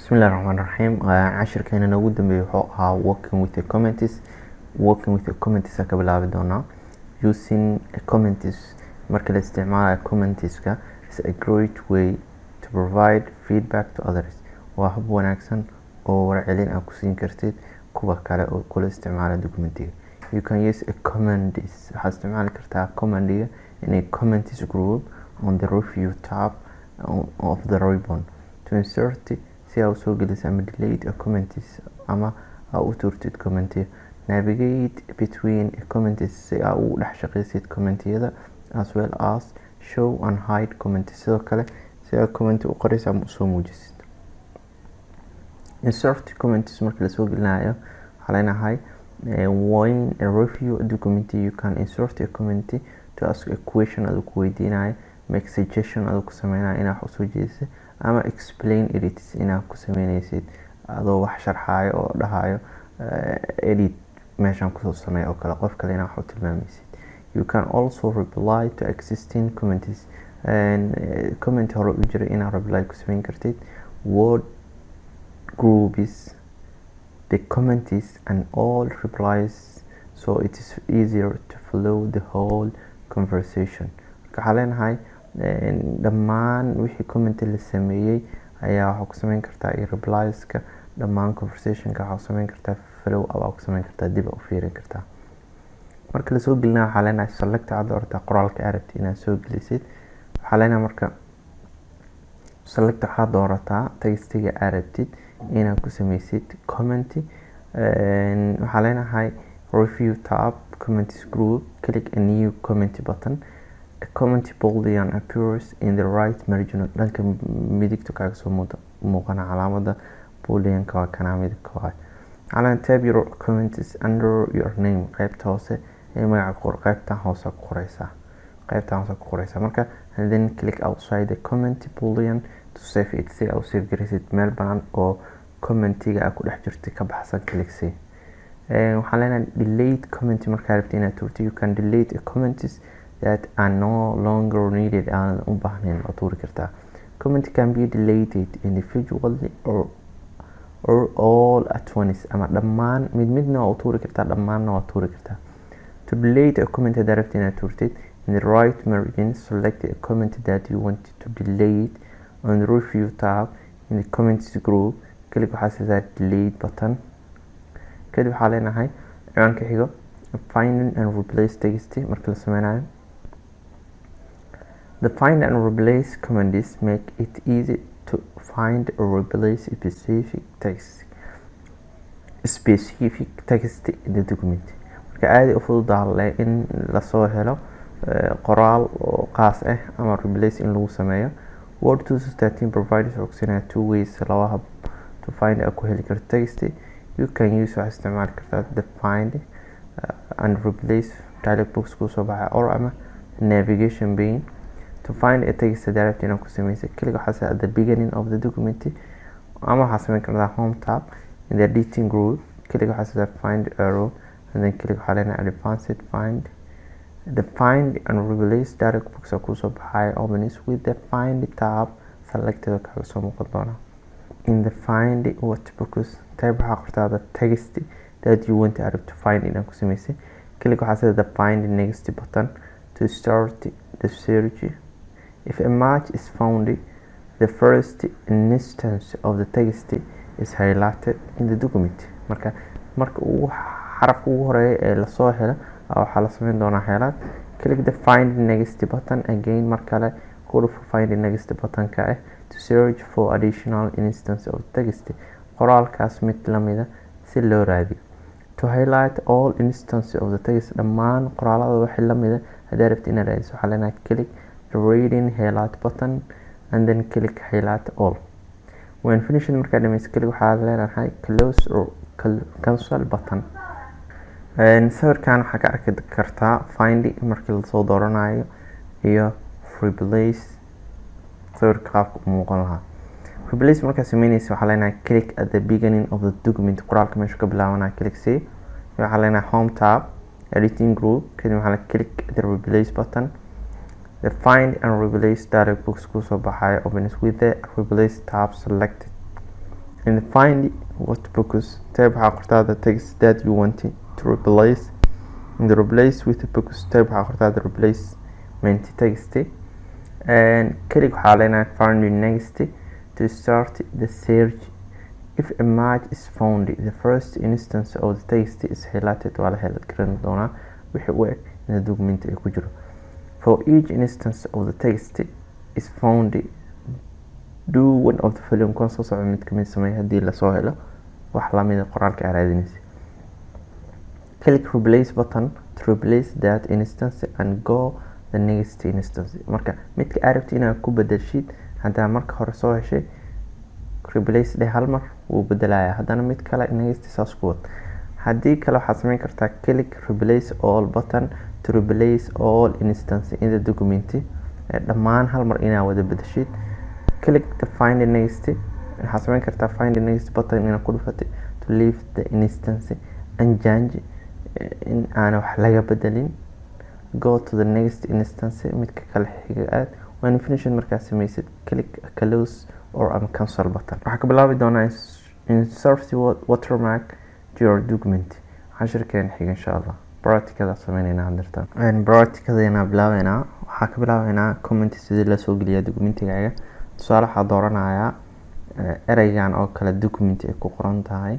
Bismillahi Raxmaani Raxiim. Cashirkeena ugu dambeeyay wuxuu ahaa working with the comments. Working with the comments ka bilaabi doonaa. Using comments, marka la isticmaalayo commentska, is a great way to provide feedback to others. Waa hab wanaagsan oo warcelin aad ku siin kartid kuwa kale oo kula isticmaala documentiga. You can use a comments, waxaad isticmaali kartaa commandiga, in a comments group on the review tab of the ribbon to insert, si aa usoo geliso, ama delete a comments, ama aa u tuurtid commentiga. Navigate between comments, si aa ugu dhex shaqeysid commentiyada, as well as show and hide comments, sidoo kale si aa comment u qoraysa ama usoo muujisid. Insert comments, marka lasoo gelinayo, waxaa leenahay, when a review document, you can insert a comment to ask a question, aduu ku weydiinayo, make suggestion, aduu ku sameynayo inaad wax usoo jeedisid, ama explain edits, inaad ku sameyneysid adoo wax sharxayo oo dhahayo edit meeshan kusoo sameey oo kale, qof kale inaad wax u tilmaameysid. You can also reply to existing comments, and comment hore u jiray inaad reply ku sameyn kartid. Word groups the comments and all replies so it is easier to follow the whole conversation. Marka waxaa leenahay, dhammaan wixii comment la sameeyey ayaa waxaa ku sameyn kartaa, iyo replieska dhammaan conversationka waxaa ku sameyn kartaa follow up aa ku sameyn kartaa, dib u fiirin kartaa. Marka lasoo gelina, waxaa leenahay, select, waxaad doorataa qoraalka aad rabtid inaad soo gelisid. Waxaa leenahay, marka select, waxaad doorataa textiga aad rabtid inaad ku sameysid comment. Waxaa leenahay, review tab, comments group, click a new comment button. A comment boolean appears in the right margin, dhanka midigta kaaga soo muuqana calaamada booleanka, waa kanaa midabka waay. Calan type your comments under your name, qaybta hoose ee magaca qor, qaybtan hoose ku qoreysaa, qaybtan hoose ku qoreysaa. Marka, and then click outside the comment boolean to save it, si aa u save garaysid meel banaan oo commentiga aa ku dhex jirtay ka baxsan click si. Waxaan leenahay, delete comment, markaa rabtid inaad tuurto. You can delete comments that are no longer needed, aanan u baahnayn oo tuuri kartaa. Comment can be deleted individually or all at once, ama dhammaan mid midna waa u tuuri kartaa, dhammaanna waa tuuri kartaa. To delete a comment, haddaa rabtid inaad tuurtid, in the right margin, select a comment that you want to delete. On the review tab, in the comments group, click, waxaa siisaa delete button. Kadib waxaa leenahay, ciwaanka xigo, finding and replace text marka la sameynayo. The find and replace commands make it easy to find or replace a specific text in the document. Marka aad u fududahay in lasoo helo qoraal oo qaas ah ama replace in lagu sameeyo. Word 2013 provides, wuxuu two ways, laba hab, to find, aad ku heli karto text. You can use, waxaad isticmaali kartaa, the find and replace dialog box kusoo baxay, or ama navigation pane. To find a text, hadaa rabtid inaad ku sameysid, click, waxaa at the beginning of the document, ama waxaa sameyn kartaa home tab, in the editing group, click, waxaa sidaa find arrow, and then click, waxaa leenahay advanced find. The find and replace dialog box kusoo baxaya opens with the find tab selected oo kaaga soo muuqan doona. In the find what box, type, waxaa qortaa, the text that you want to find, inaad ku sameysay. Click, waxaa sida the find next button to start the search. If a match is found, the first instance of the text is highlighted in the document. Marka uu xarafka ugu horeeya ee lasoo helo, waxaa la sameyn doonaa highlight. Click the find next button again, mar kale ku dhufo find next button-ka ah, to search for additional instance of text, qoraalkaas mid lamida si loo raadiyo. To highlight all instances of the text, dhammaan qoraalada wixii lamida haddii rabtid inaad raadiso, waxaa leenahay, click the reading highlight button and then click highlight all. When finished, markaa dhamayso, click, waxaa leenahay, close or cancel button. Sawirkan waxaa ka arki kartaa find markii lasoo dooranayo iyo replace, sawirka qaabka u muuqan lahaa. Replace markaa sameyneysa, waxaa leenahay, click at the beginning of the document, qoraalka meesha ka bilaabanaya click c. Waxaa leenahay, home tab, editing group, kadib waxaa click the replace button. The find and replace dialog box kusoo baxayo opens with the replace tab selected. In the find what box, type, waxaa qortaa, the text that you want to replace. In the replace with the box, type, waxaa qortaa, the replacement text. And click, waxaa leenahay, find next to start the search. If a match is found, the first instance of the text is highlighted. Waa la highlight garan doonaa wixii u eg in the document ay ku jiro. For each instance of the text is found, do one of the following. Kuwan soo socda mid kamid sameey haddii lasoo helo wax lamida qoraalka aa raadinaysa. Click replace button to replace that instance and go the next instance. Marka midka aad rabtid inaad ku bedelshid, haddaa marka hore soo heshay, replace dheh hal mar, wuu bedelaya. Haddana mid kale, next, saas ku wad. Haddii kale waxaad sameyn kartaa click replace all button to replace all instance in the document, dhammaan hal mar inaad wada bedeshid. Click the find next, waxaad sameyn kartaa find next button inaad ku dhufatay to leave the instance unchanged, in aan wax laga bedelin. Go to the next instance, midka kale xiga aad. When finish, markaad sameysid, click close or ama cancel button. Waxaa ka bilaabi doonaa insert watermark to your document cashirkeen xiga, insha Allah. Practicada sameynayna hadirtaan, practicadayna bilaabeynaa. Waxaa ka bilaabeynaa comment, sidii lasoo geliyaa documentigaaga. Tusaale, waxaa dooranayaa ereygan oo kale, document ay ku qoran tahay,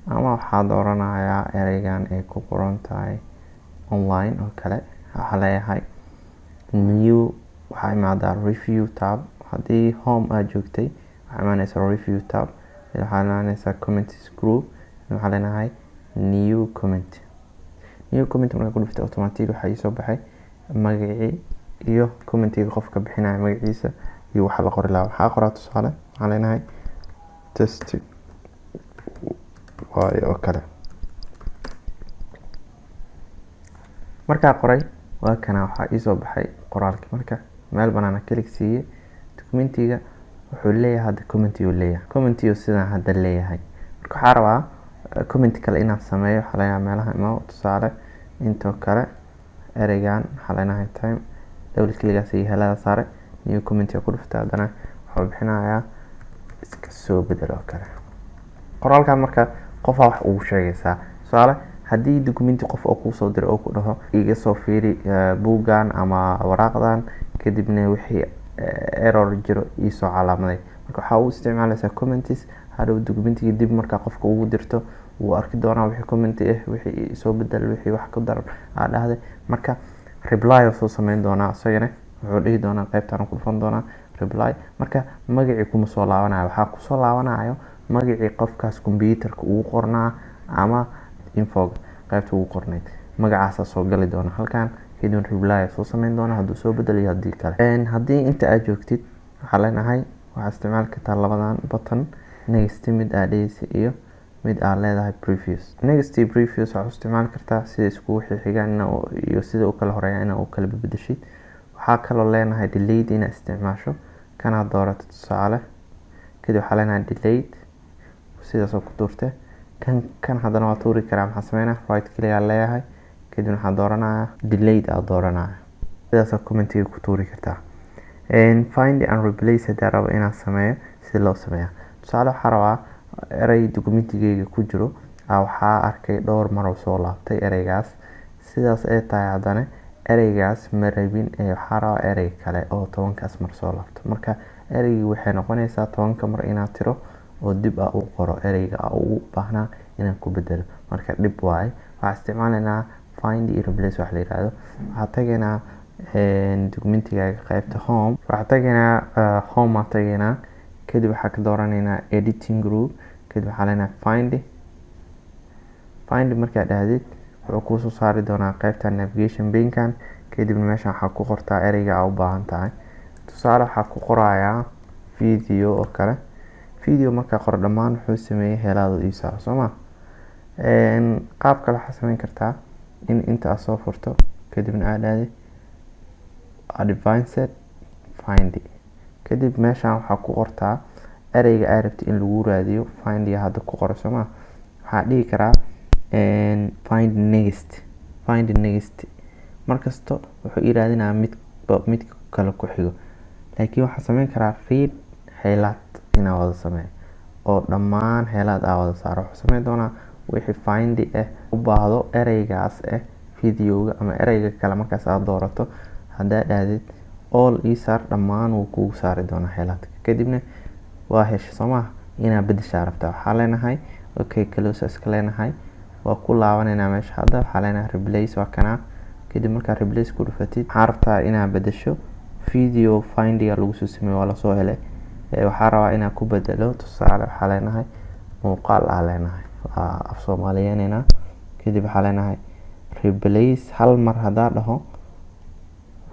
ama waxaa dooranayaa ereygan ay ku qoran tahay online oo kale. Waxaa leeyahay new. Waxaa imaadaa review tab. Haddii home aad joogtay, waxaa imaaneysaa review tab, waxaa imaaneysaa comments group. Waxaa leenahay new comment. New comment markaa ku dhuftay, automatic waxaa iisoo baxay magacii iyo commentiga qofka bixinaya magaciisa iyo waxa la qori lahaa. Waxaa qoraa, tusaale, waxaa leenahay test waayo oo kale. Markaa qoray, waa kana, waxaa iisoo baxay qoraalki. Marka meel banaana click siiyey, documentiga wuxuu leeyahay hadda commentigu leeyahay, commentigu sidaan hadda leeyahay. Marka waxaa rabaa comment kale inaan sameeyo. Waxaa leenahay meelaha imo, tusaale intoo kale ereygan waxaa leenahay time, double click-gaas iyo helada saare, new comment ku dhufta. Haddana wuxuu bixinayaa iska soo bedel oo kale qoraalkan. Marka qofaa wax ugu sheegaysaa, tusaale haddii documenti qof oo kuusoo diray oo ku dhaho iga soo fiiri buuggan ama waraaqdan, kadibna wixii error jiro iisoo calaamaday. Marka waxaa u isticmaaleysaa comments. Hadhow documentigii dib markaa qofka ugu dirto, wuu arki doonaa wixii comment ah, wixii soo bedel, wixii wax ku dar aa dhahday. Marka reply oo soo sameyn doonaa, isagana wuxuu dhihi doonaa qaybtaan ku dhufan doonaa reply. Marka magacii kuma soo laabanayo, waxaa kusoo laabanayo magacii qofkaas computerka ugu qornaa ama infoga qaybta ugu qornayd. Magacaasa soo gali doona halkan, kadibna reply soo sameyn doona hadduu soo bedelayo, haddii kale. Haddii inta aad joogtid, waxaa leenahay waxaa isticmaali kartaa labadan button, next mid aad dheheysa iyo mid aad leedahay previous. Next iyo previous waxaa u isticmaali kartaa sida iskugu xixigaan iyo sida u kala horeeya ina u kala bedeshid. Waxaa kaloo leenahay delete inaad isticmaasho, kanaad doorato tusaale, kadib waxaa leenahay delete, sidaasoo ku tuurte kan. Kan haddana waa tuuri karaa. Maxaa sameynaa? Right click aa leeyahay, kadibna waxaa dooranaya delete aa dooranaya. Sidaasoo commentiga ku tuuri kartaa. Find and replace haddii rabo inaan sameeyo, sida loo sameeyaa? Tusaale, waxaa rabaa erey documentigeyga ku jiro, waxaa arkay dhowr mar oo soo laabtay ereygaas. Sidaas ay tahay, haddana ereygaas ma rabin ee waxaa rabaa erey kale oo 10-kaas mar soo laabto. Marka ereygii waxay noqonaysaa 10-ka mar inaad tiro oo dib a u qoro ereyga a ugu baahnaa inaan ku bedelo. Marka dhib waaye. Waxaa isticmaalaynaa find iyo replace wax la yiraahdo. Waxaa tagaynaa documentigaaga qaybta home. Waxaa tagaynaa home aa tagaynaa, kadib waxaa ka dooranaynaa editing group, kadib waxaa leenahay find. Find markaad dhahdid, wuxuu kuusoo saari doonaa qaybta navigation pane-kan. Kadibna meeshan waxaa ku qortaa ereyga aa u baahan tahay. Tusaale, waxaa ku qorayaa video oo kale. Video markaa qoro, dhammaan wuxuu sameeyey heelaadu ii saaro, soo ma? Qaab kale waxaa sameyn kartaa in inta aad soo furto, kadibna aad dhahdid advanced find, kadib meeshan waxaa ku qortaa ereyga aad rabtid in lagu raadiyo. Find hadda ku qoro, soo ma? Waxaa dhihi karaa find next. Find next markasto wuxuu ii raadinayaa midba midka kale ku xigo, laakiin waxaan sameyn karaa read highlight inaan wada sameeyo. oo dhammaan highlight aa wada saaro. Wuxuu sameyn doonaa wixii find ah u baahdo ereygaas ah videoga ama ereyga kale markaas aad doorato. Haddaa dhahdid "all ii saar", dhammaan wuu kugu saari doonaa highlightka. Kadibna waa hesha, soo maha? Inaa bedeshaa rabtaa. Waxaa leenahay okay, close iska leenahay. Waa ku laabaneynaa meesha. Hadda waxaa leenahay replace, waa kanaa. Kadib markaa replace ku dhufatid, waxaa rabtaa inaa bedesho video findiga lagu soo sameeyo, waa lasoo helay. Waxaa rabaa inaa ku bedelo, tusaale, waxaa leenahay muuqaal aa leenahay, waa af Soomaaliyeyneyna. Kadib waxaa leenahay replace. Hal mar haddaa dhaho,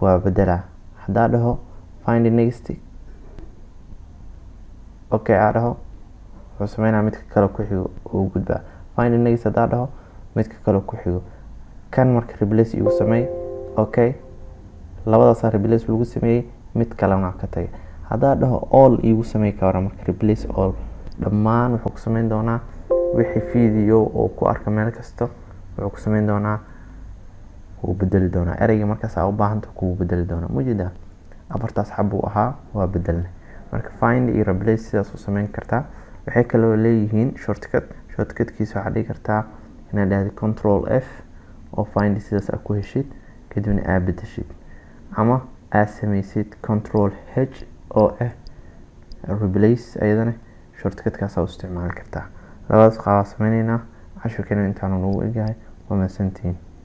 waa bedelaa. Haddaa dhaho find next, okay aa dhaho, wuxuu sameynaa midka kale ku xigo uu gudbaa. Find next haddaa dhaho, midka kale ku xigo kan. Marka replace igu sameey. Okay, labadaasaa replace lagu sameeyey, mid kalena ka tagay. Haddaa dhaho "all iigu sameey", ka waran? Marka replace all, dhammaan wuxuu ku sameyn doonaa wixii video oo ku arka meel kasta. Wuxuu ku sameyn doonaa, wuu bedeli doonaa ereyga markaas aa u baahanta, kugu bedeli doonaa. Mujida afartaas xab uu ahaa, waa bedelnay. Marka find iyo replace sidaas u sameyn kartaa. Waxay kaloo leeyihiin shortcut. Shortcutkiisa waxaa dhigi kartaa inaad dhahdo Control F oo find sidaas aad ku heshid, kadibna aad bedeshid, ama aad sameysid Control H oo ah replace. Ayadana shortcutkaas u isticmaali kartaa. Labadaas qaabaa sameyneynaa. Cashirkeena intaanu nagu egyahay. Waa mahadsantihiin.